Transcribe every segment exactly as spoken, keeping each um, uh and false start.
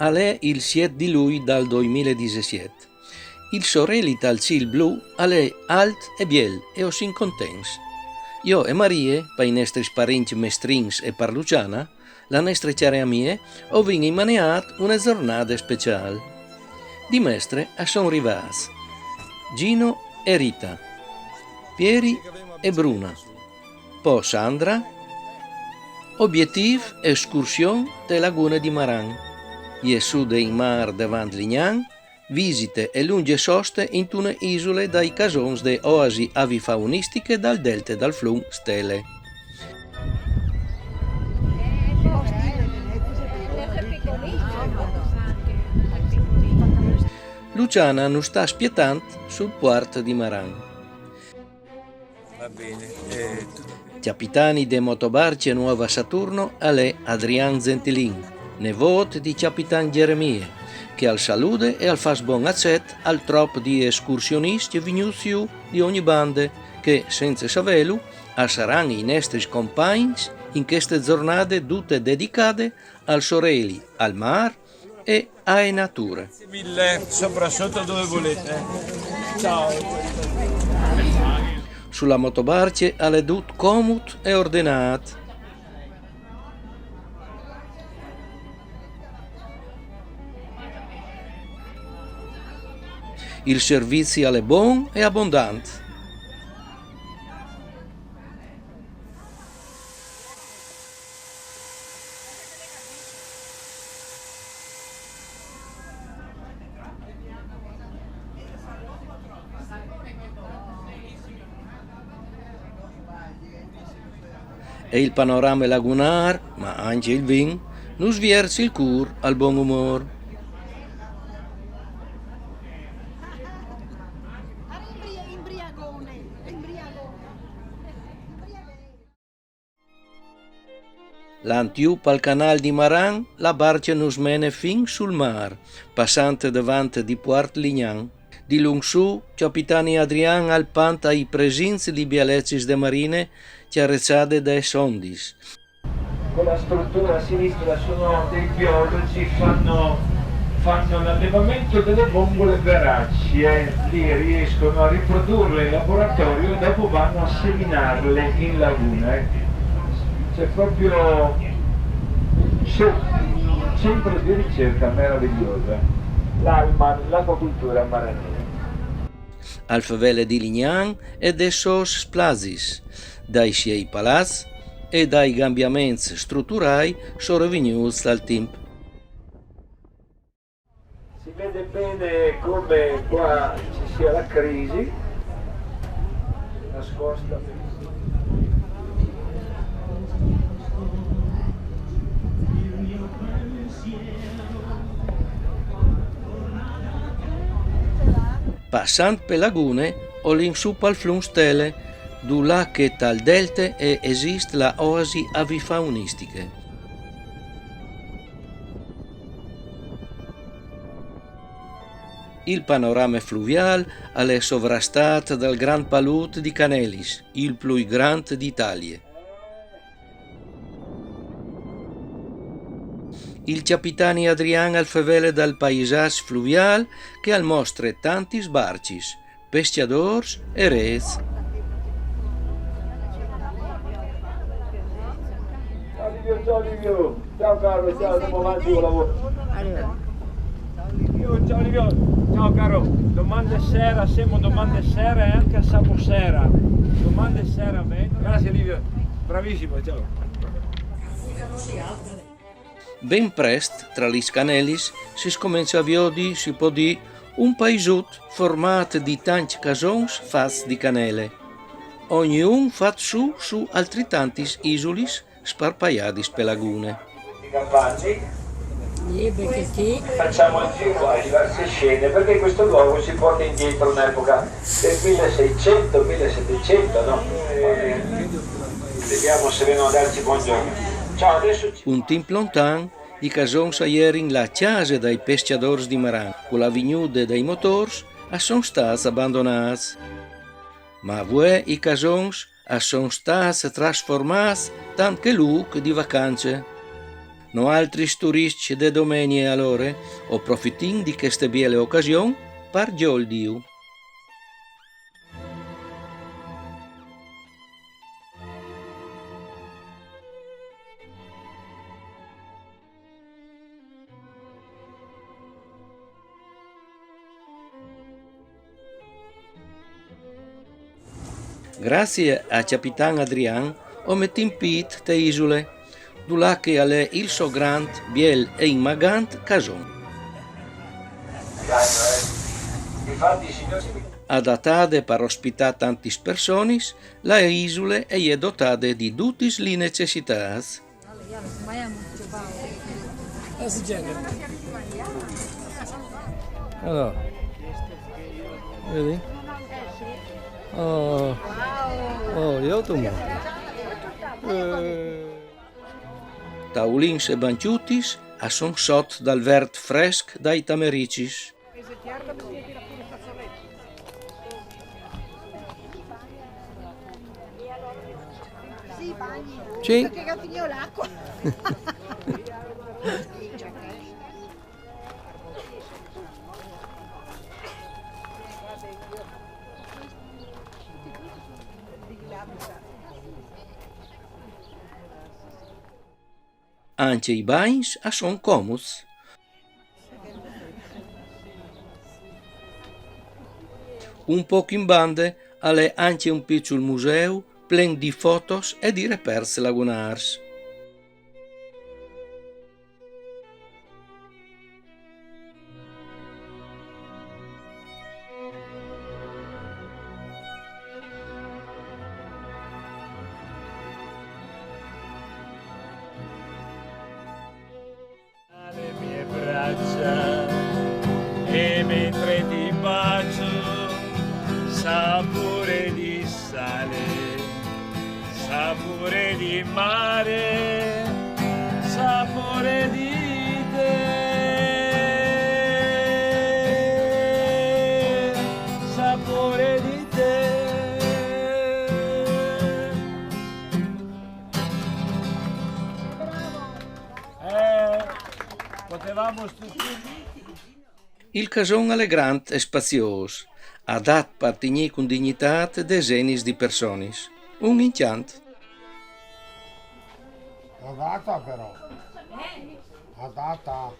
Al è il siet di lui dal doimila e disesiet. Il soreli tal cîl blu al è alt e biel e o sin contents. Jo e Marie, pai nestris parincj mestrins e par Luciana, la nestre cjare amie, o vin imaneât une zornade speciâl. Di mestre a son rivâts Gino e Rita, Pieri e Bruna, po Sandra. Obietîf: escursion te lagune di Maran. Jessù de in mâr devant Lignan, visite e lungje soste intune isule dai casons de oasi avifaunistiche dal delte dal flum Stele. Luciana nus sta spietant sul puart di Maran. Va ben, eh, tutto ben. Cjapitani de motobarcje Nuova Saturno al è Adrian Zentilin, nevôt di cjapitan Gjeremie, che al salude e al fâs bon acet al trop di escursioniscj vignûts jù di ogni bande, che, cence savêlu, a saran i nestris compagns in cheste zornade dute dedicade al soreli, al mâr e ae nature. Grazie mille, soprattutto dove volete. Ciao. Su la motobarcje al è dut comut e ordenât. Il servizi al è bon e abondant. E il panorame lagunâr, ma ancje il vin, nus vierç il cûr al bon umôr. Lant jù pal canâl di Maran, la barcje nus mene fin sul mâr, passant devant di Puart Lignan. Dilunc sù, cjapitani Adrian al pant ai presints li bielecis de marine cjareçade des ondis. Con la struttura a sinistra sono dei biologi, fanno, fanno l'allevamento delle bombole veracie, lì riescono a riprodurle in laboratorio e dopo vanno a seminarle in laguna. Eh. C'è proprio un ce-, un centro di ricerca meraviglioso, l'Alman, l'acquacultura maranese. Al fevele di Lignan e des sôs splazis, dai siei palaçs e dai cambiaments struturâi sorevignûts dal timp. Si vede bene come qua ci sia la crisi nascosta. Passant pe lagune, o lin sù pal flum Stele, dulà che tal delte e esist la oasi avifaunistiche. Il panorame fluviâl al è sovrastât dal grant palût di Canelis, il plui grant di Italie. Il cjapitani Adrian al fevele dal paisaç fluviâl che al mostre tantis barcjis, pescjadôrs e rêts. Ciao Livio, ciao Livio. Ciao caro, ciao, andiamo avanti con la vo-, Allora, Livio, ciao Livio. Ciao caro. Domande sera, siamo domande sera e anche a sapo sera. Domande sera, vengo. Grazie Livio. Bravissimo, ciao. Ben prest, tra lis canelis, si scomence a viodi, si pò dî, un paisut formât di tancj casons fats di canele. Ognun fat sù su altritantis isulis sparpaiadis pe lagune. Facciamo il giro a diverse scene perché questo luogo ci porta indietro un'epoca del milleseicento, millesettecento, no? Vediamo se vengono a darci buongiorno. Ciao, adesso ci... Un timp lontan, i casons a jerin la cjase dai pescjadôrs di Maran. Cu la vignude dai motôrs a son stâts abandonâts. Ma vuê i casons a son stâts trasformâts tant che lûc di vacance. Noaltris turiscj de domenie alore o profitìn di cheste biele ocasion par gjoldiu. Grazie a Cjapitan Adrian o metìn pît te isule, dulà che al è il so grant, biel e inmagant cason. Adatade par ospitâ tantis personis, la isule e je dotade di dutis li necessitâts. Allora, vedi? Oh, oh, io tu mo. Eh. Taulins e bancjutis a son sot dal vert fresc dai tamericis. Sì, bagni. Sì. Perché ha finito l'acqua. Ancje i bagns a son comuts. Un pôc in bande al è ancje un piçul museu plen di fotos e di reperts lagunârs. Le mie braccia e mentre ti bacio, sapore di sale, sapore di mare, sapore di te, sapore di te. Eh, potevamo stupirci. Il cason al è grant e spaziôs, adat par tignî cun dignitât desenis di personis. Un incjant. Adata però. Adata.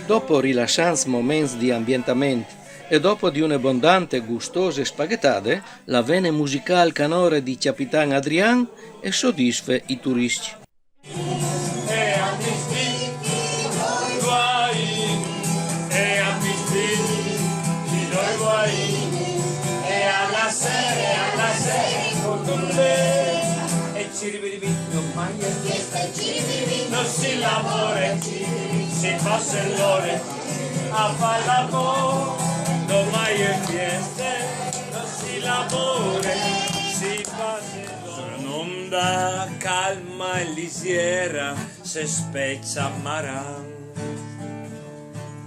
Dopo rilassants moments di ambientament e dopo di une abondante e gustose spaghetade, la vene musicâl canore di Cjapitan Adrian e sodisfe i turiscj. E a Pispin, guai, e a Pispin, i doi guai, e alla sera, alla sera, con tutte, e ciribiribì, non mai è fiesta, ciribiribì, non si lavora, si passa l'ore a far l'amore, non mai è fiesta, non si lavora, si passa l'ore. Un'onda calma e lisiera se spezza a Maran.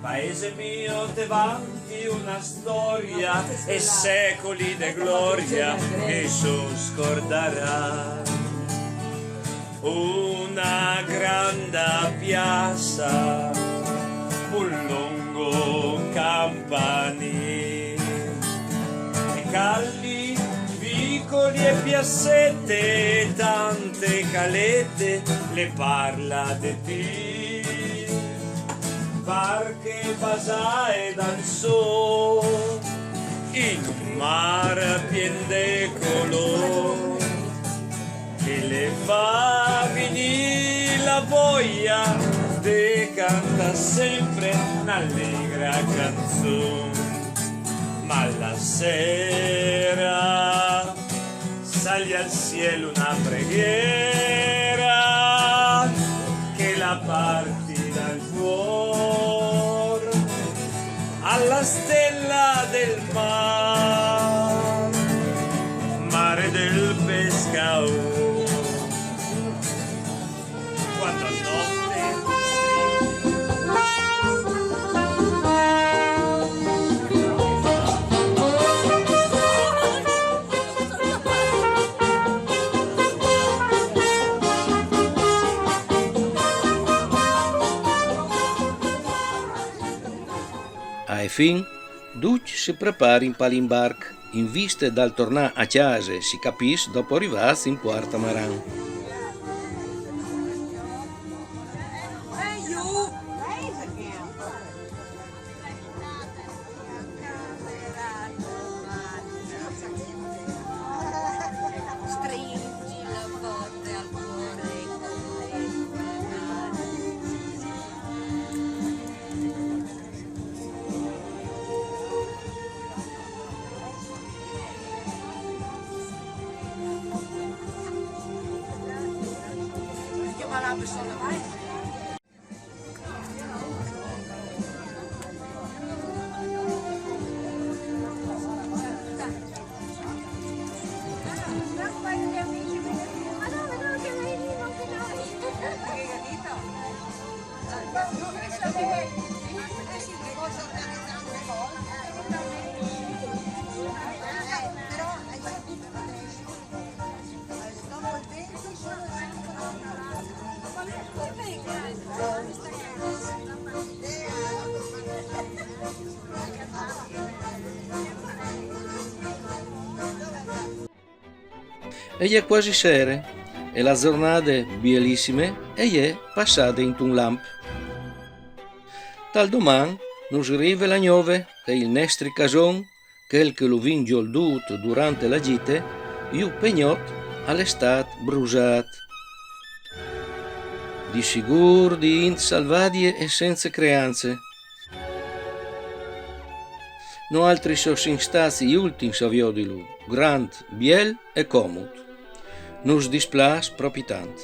Paese mio, te vanti una storia e secoli de gloria che so scordarà. Una granda piazza, un lungo campanile, e calli, vicoli e piazzette, tante calette, le parla de ti. Parche, basae, danzò, il mar pien de color, che le fa venir la voglia de cantar sempre un'allegra canzon. Ma la sera sali al cielo una preghiera che la parti dal cuor alla stella del mar, mare del pescador. Quando A fin, ducj si preparin pal imbarc, in viste dal tornâ a cjase, si capìs, dopo rivâts in Puarta Maran. E je cuasi sere, e la zornade bielissime e je passade intun lamp. Tal doman nus rive la gnove che il nestri cason, chel che lu vin gjoldût durante la gjite, jù pe gnot al è stât brusât. Di sigûr di int salvadie e cence creance. Noaltris o sin stâts i ultins a viodilu, grant, biel e comut. Nus displâs propi tant.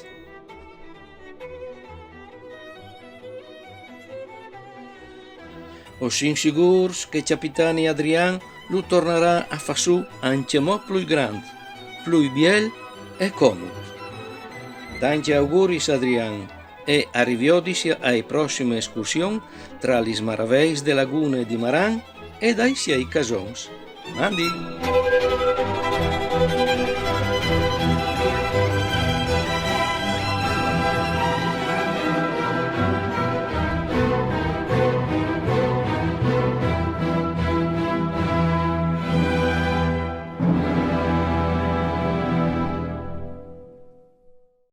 O sin sigûrs che cjapitani Adrian lu tornarà a fâ sù ancjemò plui grant, plui biel e comut. Tancj auguris, Adrian, e a riviodisi ae prossime escursion tra lis maraveis de lagune di Maran e dai siei casons. Mandi!